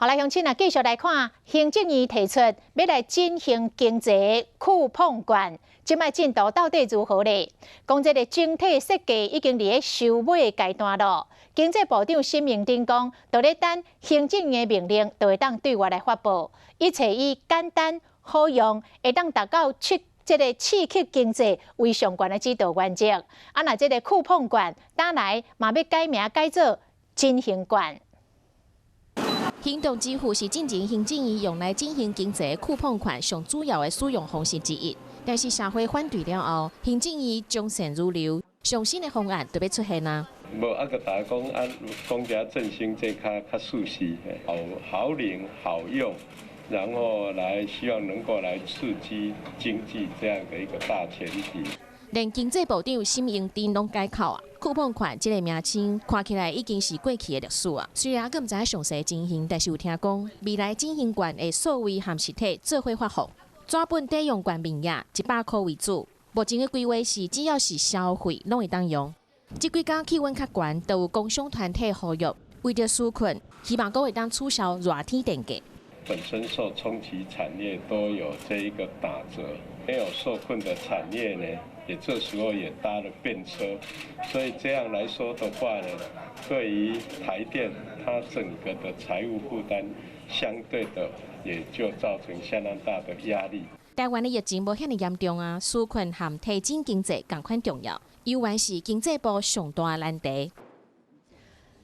好來，鄉親啊，繼續來看行政院提出欲來振興經濟酷碰券，這擺進度到底如何咧？講這个整體設計已經佇咧收尾階段咯。經濟部長沈榮津講，佇咧等行政院的命令，就會當對外來發布，一切以簡單好用，會當達到刺這个刺激經濟為上懸的指導原則。啊，若這个酷碰券，將來嘛欲改名改做振興券。行動支付是進前行政院用來振興經濟酷碰券上主要的使用方式之一。但是社會反對了後，行政院從善如流，上新的方案就欲出現啊。無啊，閣大家講啊，講遮振興這較較舒適，好好領好用，然後來希望能夠來刺激經濟這樣的一個大前提。連經濟部長沈榮津攏改口啊，酷碰券這个名稱看起來已經是過去的歷史啊。雖然閣毋知影詳細情形，但是有聽講未來振興券會數位和實體做伙發放，紙本抵用券面額100箍為主。目前的規劃是只要是消費攏會當用。這幾工氣溫較懸，都有工商團體呼籲，為著紓困，希望閣會當取消熱天電價。本身受衝擊產業都有這一個打折，沒有受困的產業呢，也這時候也搭了便車，所以這樣來說的話呢，對於台電它整個的財務負擔，相對的也就造成相當大的壓力。台灣的疫情無遐爾嚴重啊，紓困和提振經濟仝款重要，猶原是經濟部上大難題。